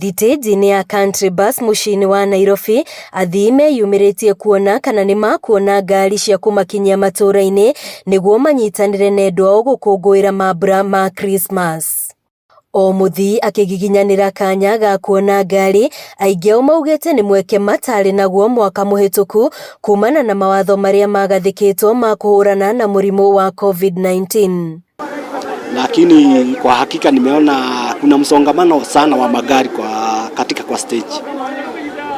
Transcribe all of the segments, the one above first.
Thitĩnji-inĩ ya Country Bus mũciĩ-inĩ wa Nairobi, athii meyumĩrĩtie kuona kana nĩ makuona ngari cia kũmakinyia matũũra-inĩ nĩguo manyitanĩre na endwa ao gũkũngũĩra mambura ma Christmas. O mũthii akĩgiginyanĩra kanya ga kuona ngari, aingĩ ao maugĩte nĩ mweke matarĩ naguo mwaka mũhĩtũku kumana na mawatho marĩa magathĩkĩtwo ma kũhũrana na mũrimũ wa COVID-19. Lakini kwa hakika nimeona kuna msongamano sana wa magari kwa katika kwa stage,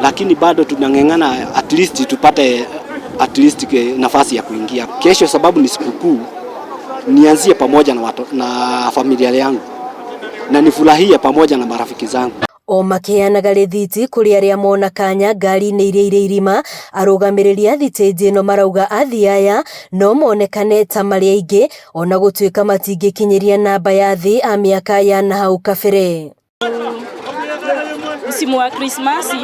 lakini bado tunang'eng'ana at least tupate at least nafasi ya kuingia kesho, sababu ni sikukuu. Nianzie pamoja na, watu, na familia yangu na nifurahie pamoja na marafiki zangu. O makĩheanaga rĩthiti kũrĩ arĩa mona kanya ngari-inĩ iria irĩ irima, arũgamĩrĩri a thitĩnji ĩno marauga athii aya no monekane ta marĩ aingĩ ona gũtuĩka matingĩkinyĩria namba ya thĩ a mĩaka ya nahau kabere. Msimu wa Krismasi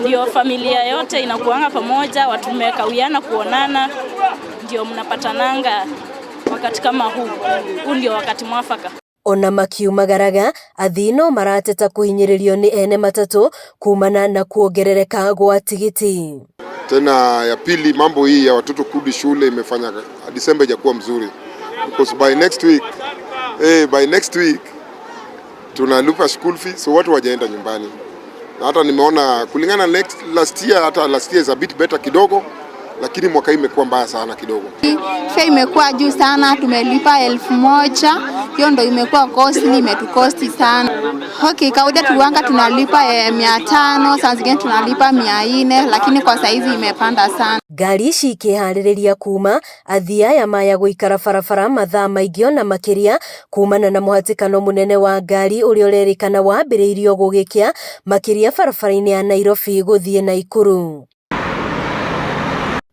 ndio familia yote inakuanga pamoja, watu mmekawiana kuonana, ndio mnapatananga wakati kama huu. Huu ndio wakati mwafaka. Ona makiumagaraga, athii no marateta kũhinyĩrĩrio nĩ ene matatũ kumana na kuongerereka gwa tigiti. Tena ya pili, mambo hii ya watoto kurudi shule imefanya Disemba haijakuwa mzuri because by next week tunalipa school fees, so watu wajaenda nyumbani, na hata nimeona kulingana last year, hata last year is a bit better kidogo, lakini mwaka hii imekuwa mbaya sana kidogo. Fare imekuwa juu sana, tumelipa 1000. Hiyo ndo imekuwa costly, imetucost sana. Okay, kawaida tuwanga tunalipa 500, saa zingine tunalipa 400, lakini kwa saizi imepanda sana. Ngari ici ikĩharĩrĩria kuma, athii aya maya gũikara barabara mathaa maingĩ ona makĩria kumana na mũhatĩkano mũnene wa ngari ũrĩa ũrerĩkana wambĩrĩirio gũgĩkĩa makĩria barabara-inĩ ya Nairobi gũthiĩ Naikuru.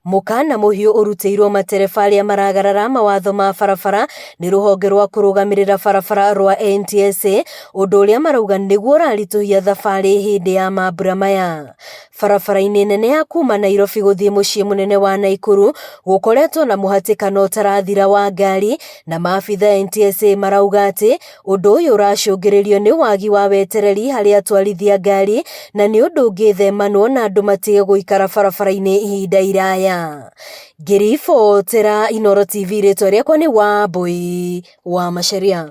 Mũkana mũhiũ ũrutĩirwo matereba arĩa maragarara mawatho ma barabara nĩ rũhonge rwa kũrũgamĩrĩra barabara rwa NTSA, ũndũ ũrĩa marauga nĩguo ũraritũhia thabarĩ hĩndĩ ya mambura maya. Barabara-inĩ nene ya kuma Nairobi gũthiĩ mũciĩ mũnene wa Naikuru gũkoretwo na mũhatĩkano ũtarathira wa ngari na maabitha NTSA marauga atĩ ũndũ ũyũ ũracũngĩrĩrio nĩ wagi wa wetereri harĩ atwarithia ngari na nĩ ũndũ ũngĩthemanwo na andũ matige gũikara barabara-inĩ ihinda iraya. Ngĩribotera Inooro TV, rĩtwa rĩakwa nĩ Wambui wa Macharia.